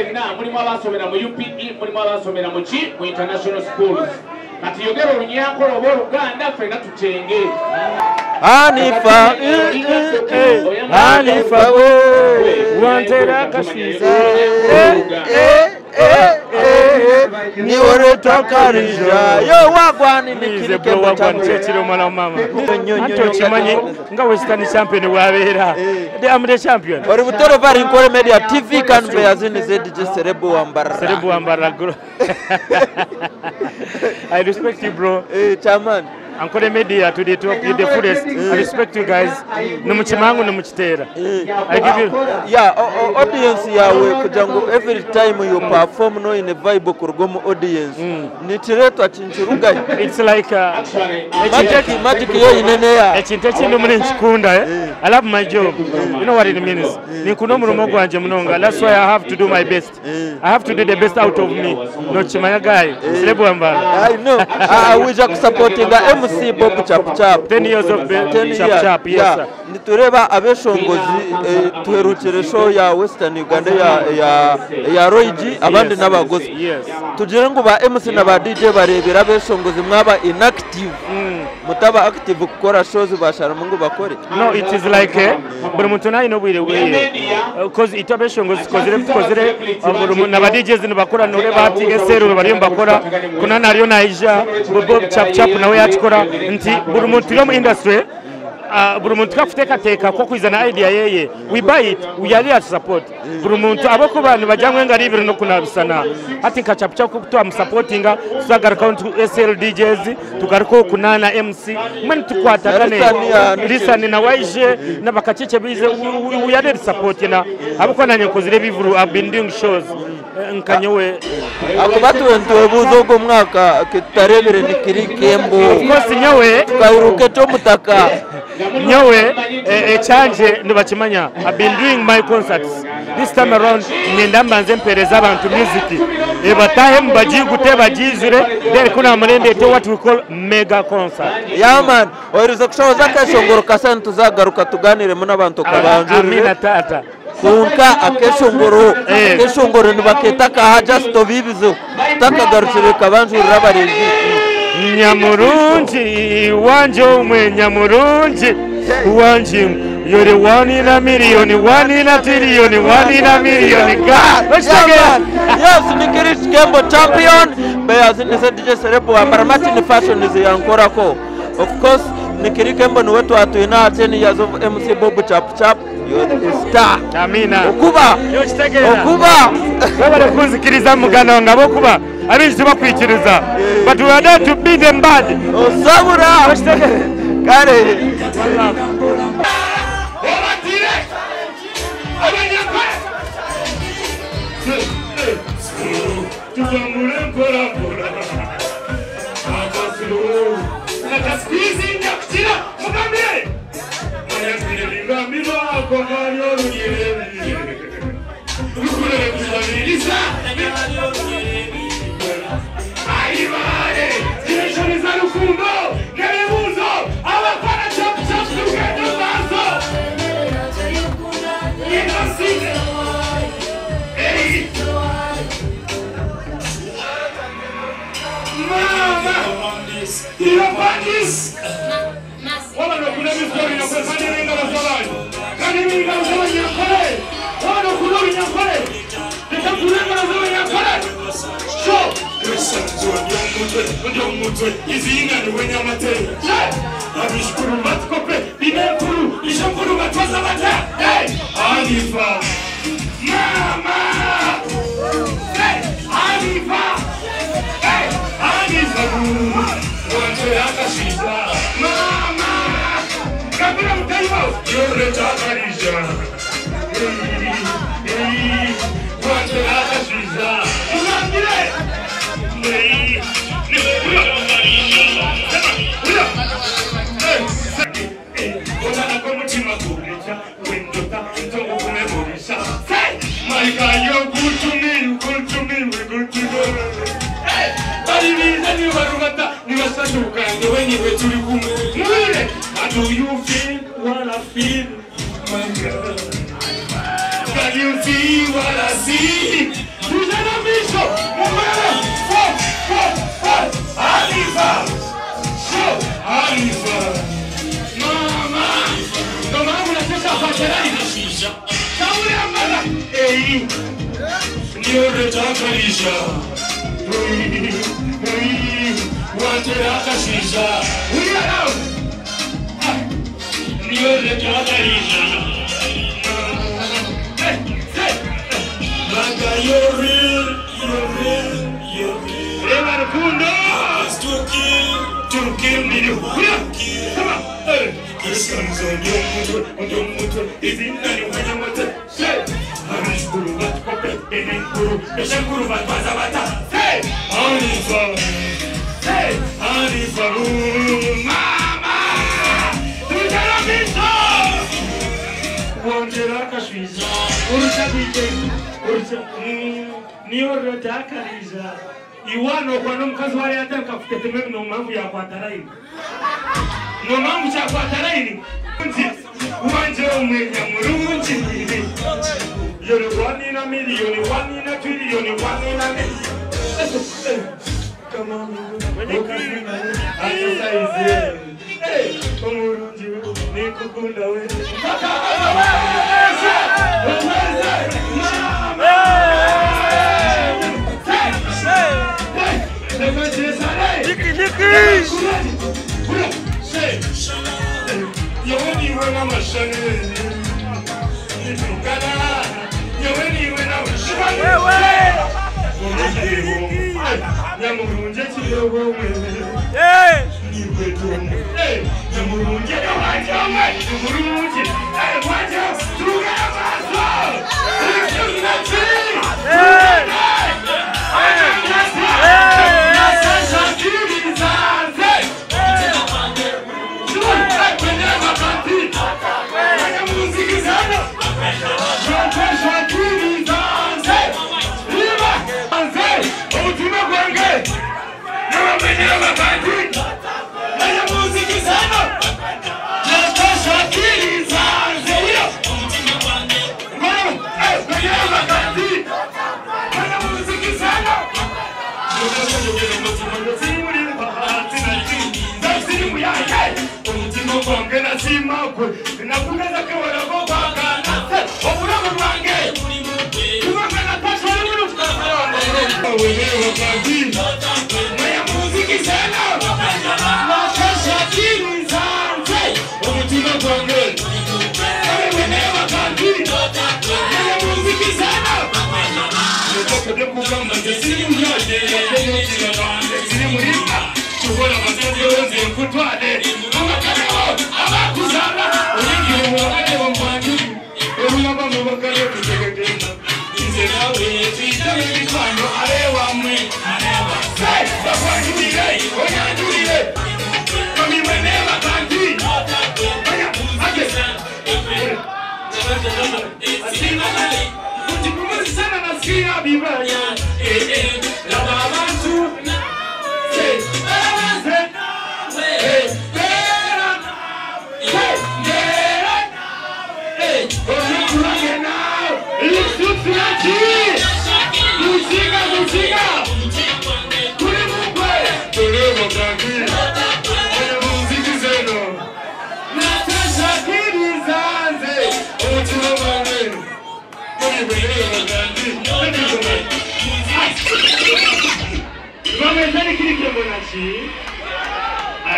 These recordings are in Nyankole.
Mwenna mulimu abaasomera mu UPE, mulimu abaasomera mu ki mu international schools. Kati yogera Olunyankole oba Oluganda ffenna tukyenge. Hanifa, Hanifa we wantera akashiza. Niwe yo wagwani. Nize bro, wagwani kyekiri omwana wa mama. Anti okimanyi nga Western champion bwabeera. Am the champion. Ori butoro bari Nkore Media TV kandi beyazini ZDJ Serebu Wambara. Serebu Wambara, bro. I respect you, bro. Eh, chairman. Ankole Media to the top, to the fullest. I respect you guys. Nimukimangu nimukiteera. I give you Yeah, audience yawe kugira ngu every time you perform no in a vibe kuruga omu audience nikireetwa kinkirugayo. It's like magic, magic yoyine neya. Ekintu ekindi muri nkikunda, eh? I love my job. You know what it means? Ninkunda omurimo gwanje munonga. That's why I have to do my best. I have to do the best out of me. Nokimanya guy. Serebu Wambara. I know. Ah, wija kusupportinga MC Bob Chap Chap. 10 years of 10 Chap years. Chap, yes, Yeah. sir. Nitureba abeshongozi, tuherukire show ya Western Uganda ya Royg abandi n'abagozi. Tugire ngu ba MC na ba DJ barebera abeshongozi mwaba inactive, mutaba active kukora shows basharamu ngu bakore. No, it is like buri muntu nayine obwire bwiye. Cause ito abeshongozi tukozire buri muntu n'aba DJs nibakora, noreba hati SL bariyo nibakora kuna nariyo naija Bob Chap Chap nawe yakikora nti buri muntu uri mu industry, buri muntu kakuteekateeka ko kwizana idea yeye, we buy it, we are there to support buri muntu abokuba nibajyamwe ngari ibiri no kunabisana hati nka Chap Chap twamusupportinga, tuzagaruka to SL DJs, tugaruka kunana MC mwe tukwatagane. Listen, Listen na waije n'abakakike bize, we are there to support na abuko nanye nkozire bivuru. I've been doing shows nkanyowe. Akuba tuwebuuza ogwo mwaka tutarebere nikiri kembo. Of course nyowe tukahiruka eky'omutaka. Nyowe ekyanje nibakimanya. I've been doing my concerts. This time around ngenda mbanze mpereza abantu music ebatahemu bagigute bagizure, then kuna murendete what we call mega concert. Yeah man, ohereza kushoboza akeshongoro kasa ntituzagaruka tuganiremu n'abantu kabanjurire. Amina tata. Konka akeshongoro, akeshongoro nibaketa kaha, just obibizo tutakagarukire kabanjurire abarenzi. Nyamurungi wanje omwe, nyamurungi wanje, you're the one in a million, one in a trillion, one in a million, God. Yeah, man. Yes, Nikirish Kembo champion. Beyazini DJ Serebu Wambara Martin Fashion is yankorako. Of course, Nikiri Kembo niwe twatwina 10 years of MC Bob Chap Chap. You're the star. Amina. Okuba. Okuba. Babale kunzikiriza muganda wange abokuba abingi tebakwikiriza, but we are there to be them bad. Osabura. Kale. Obatire Abanyankole tutambule mpola mpola akasiro nakasikizi nyakukira mugambire manyakire bingambirwa akogali olunyere lukulere kusabiriza ayibale kireshoniza rukundo n'ebibuuzo abakora Chap Chap tugende mu maaso Inasine. Ei. Mama. Irapandis. Wabano kuna misori na kwefanya n'engalo z'abantu. Kandi n'engalo z'Abanyankole. Wabano kuna Olunyankole. Leka tule engalo z'Abanyankole. Sho. Ndi omutwe. Izinga niwe nyamateri. Abishukuru batikope. Binenkuru. Ishenkuru batwaza bata. Hey. Anifa. Mama. Hey. Anifa. Hey. Anifa. Wanje akashiza. Mama. Kabila mutaibo. Yore takarija. Hey. Wanje akashiza. Mugambire. Hey. Sema. Hey. Otana komutima gulecha wendota ntongo kumebulisha. Say! My God, you're good to me, you're good to me, we're good to go. Hey! Balibiza nibarubata nibasatuka ngewe niwe turi kumwe. Mwire! How do you feel what I feel? My girl. Niyoretakarisha waterakashisha niyoretakarisha Manga you're real, you're real, you're real. Reba rukundo to kill me. Come on. Isanzo ndio mtu izina ni wanyamata. Abishukuru batkope enenkuru eshankuru batwaza bata. Hey! Anifa. Hey! Anifa mama. Tutaramisha. Wongera kashwiza. Urusha DJ. Urusha niyo rotakariza. Iwano kwa nomukazi wari ataka kuteteme no mpamvu yakwataraini. No mpamvu cyakwataraini. Wanje umwenya murungi. Yori 1 in a million, 1 in a trillion, 1 in a million. Come on, hey, umurungi nikukunda we.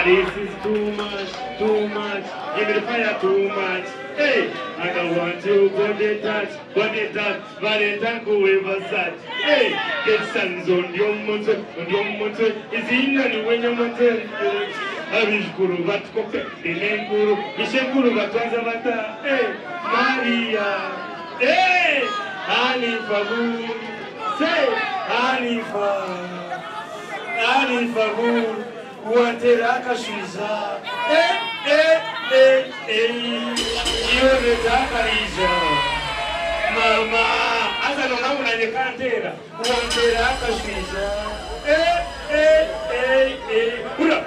This is too much, too much. Give me the fire too much. Hey, I don't want you body touch, Valentine go ever such. Hey, get sands on your motor, on your motor. Is in the way your motor. Abishkuru batkope, Enenkuru, Ishenkuru batwaza bata. Hey, Maria. Hey, Hanifa boo. Say, Hanifa. Hanifa boo. Waterakashiza, eh eh eh eh, yoretakariza, mama, aza nona unanyekantera, waterakashiza, eh eh eh eh, ura,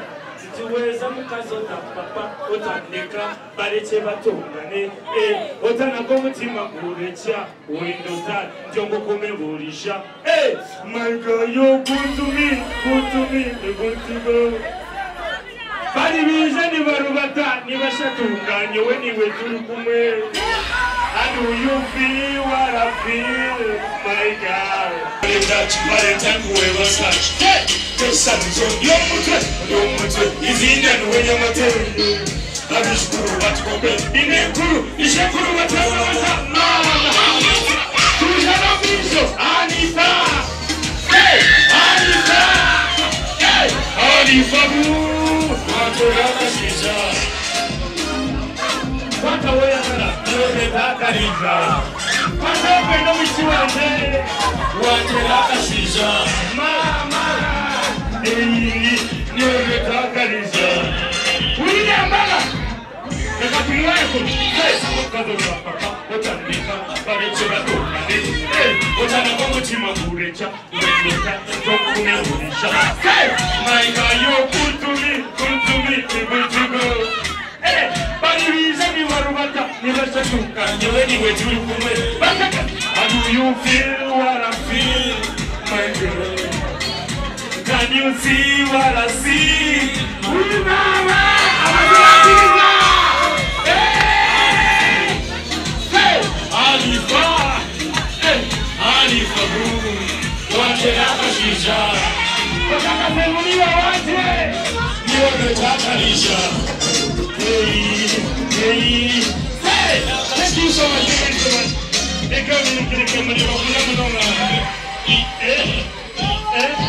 situweza mukazo ta papa, otandeka, bareche batongane, eh, otanako mutima kurecha, wendota, jongo kumeburisha, eh, my girl, you good to me, good to me, good to go. Bari bize ni barubata ni bashatunganye we niwe turi kumwe. And do you feel what I feel, my girl? Valentine kuwebaza Tesanzo y'omutwe y'omutwe izina niwenyamatebe abishukuru batikope inenkuru ishekuru batabaza mama tujana misho Anita. Hey, Anita. Hey, Anita bu watorabashisha kwatawoyagala niwebetakaliza kwatakwenda mukiwanje waterakashisha mama niwebetakaliza wiliyambala reka tumuweko papa otandika barekyebatukane otandika omutima gureca ureca tokuneburisha maika yokutumi kutumi igutugo baribiza nibarubata nibashatuka nyewe niwe turi kumwe bataka. And do you feel what I feel, my girl? Can you see what I see? We mama abaziratiza. Hey! Hey! Alifa! Hey! Alifa boo! Wache akashisha. Wataka semuniwa wache. Niwe betakalisha. Hey! Hey! Hey! Thank you so much. Thank you so much. Eka mini kile kama ni wakuna mnonga. Eh! Eh!